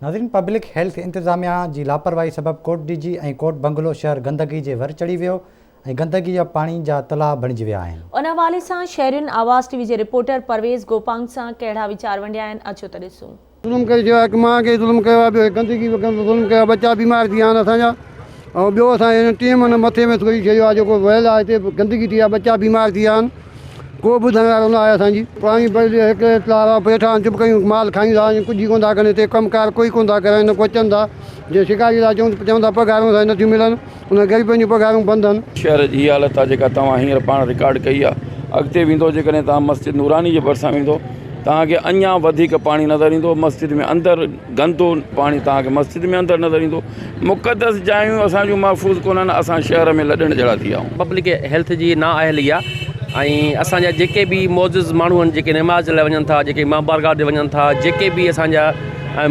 ناظرين public health انتظاميا جي لاپرواهي سبب ڪوٽ ڊيجي ۽ ڪوٽ بنگلو شهر گندگي جي ور چڙهي ويو ۽ گندگي جا پاڻي جا تلاء بڻجي ويا آهن. ان حوالي سان شهرين آواز ٽي وي جي رپورٽر پرويز گوپانگ سان ڪهڙا ويچار ونڊيا آهن اچو ته ڏسون. ظلم ڪري ڇڏيو آهي هڪ ماء کي ظلم ڪيو آهي ٻيو هي گندگي به ظلم ڪيو آهي ٻچا بيمار ٿي ويا آهن اسان جا ۽ ٻيو اسان جي هن ٽين من مٿي ۾ ٿوري ڇڏيو آهي جيڪو ويل آهي هتي گندگي ٿي آهي ٻچا بيمار ٿي ويا آهن ڪو ٻڌڻ وارو نه آهي اسان جي. پاڻي ڀرجي هڪ تلاء ويٺا آهن چپ ڪيون مال کائين ٿا ۽ ڪجهه ئي ڪونه ٿا ڪن هتي ڪم ڪار ڪوئي ڪونه ٿا ڪرائين نه ڪو اچن ٿا جي شڪاري لاء چئون ته چون ٿا پگهارون اسان کي نٿيون ملن انهن غريبن جون پگهارون بند آهن. شهر جي هي حالت آهي جيڪا توهان هينئر پاڻ رڪارڊ ڪئي آهي اڳتي ويندو جيڪڏهن توهان مسجد نوراني جي ڀرسان ويندو توهان کي اڃا وڌيڪ پاڻي نظر ايندو مسجد ۾ اندر گندو پاڻي توهان کي مسجد ۾ اندر نظر ايندو مقدس جايون اسان جون محفوظ ڪونهن اسان شهر ۾ لڏڻ جهڙا ٿي ويا آهيون. پبلڪ هيلٿ جي نا اهلي آ ۽ اسان جا جيڪي به معزز ماڻهو آهن جيڪي نماز جي لاء وڃن ٿا جيڪي امام بارگاهه تي وڃن ٿا جيڪي به اسان جا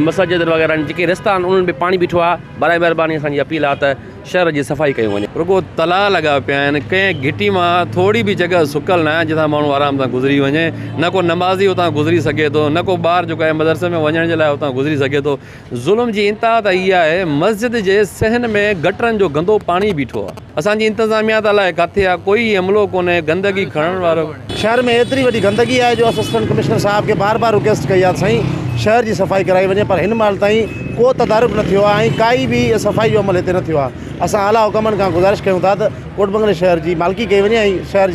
مسجد وغيره آهن جيڪي رستا آهن انهن ۾ پاڻي بيٺو آ براء مهرباني اسان جي اپيل آ ته شهر جي صفائي ڪئي وڃي. رڳو تلاء لڳا پيا آهن، ڪنهن گهٽي مان ٿوري به جڳهه سڪل ناهي جتان ماڻهو آرام سان گذري وڃي، نه ڪو نمازي اتان گذري سگهي ٿو، نه ڪو ٻار جيڪو آهي مدرسي ۾ وڃڻ جي لاء اتان گذري سگهي ٿو. ظلم جي انتها ته اها آهي مسجد جي صحن ۾ گٽرن جو گندو پاڻي بيٺو آهي. اسان جي انتظاميا ته الائي ڪاٿي آهي، ڪوئي عملو ڪونهي گندگي کڻڻ وارو. شهر ۾ ايتري وڏي گندگي آهي جو اسسٽنٽ ڪمشنر صاحب کي بار بار رڪويسٽ ڪئي آهي ته سائين شهر جي صفائي ڪرائي وڃي پر هن مهل تائين ڪو تدارڪ نه ٿيو آهي ۽ ڪائي به صفائي جو عمل هتي نه ٿيو آهي اسان اعليٰ حڪامن کان گذارش ڪيون ٿا ته ڪوٽ بنگلي شهر جي مالڪي ڪئي وڃي ۽ شهر جي.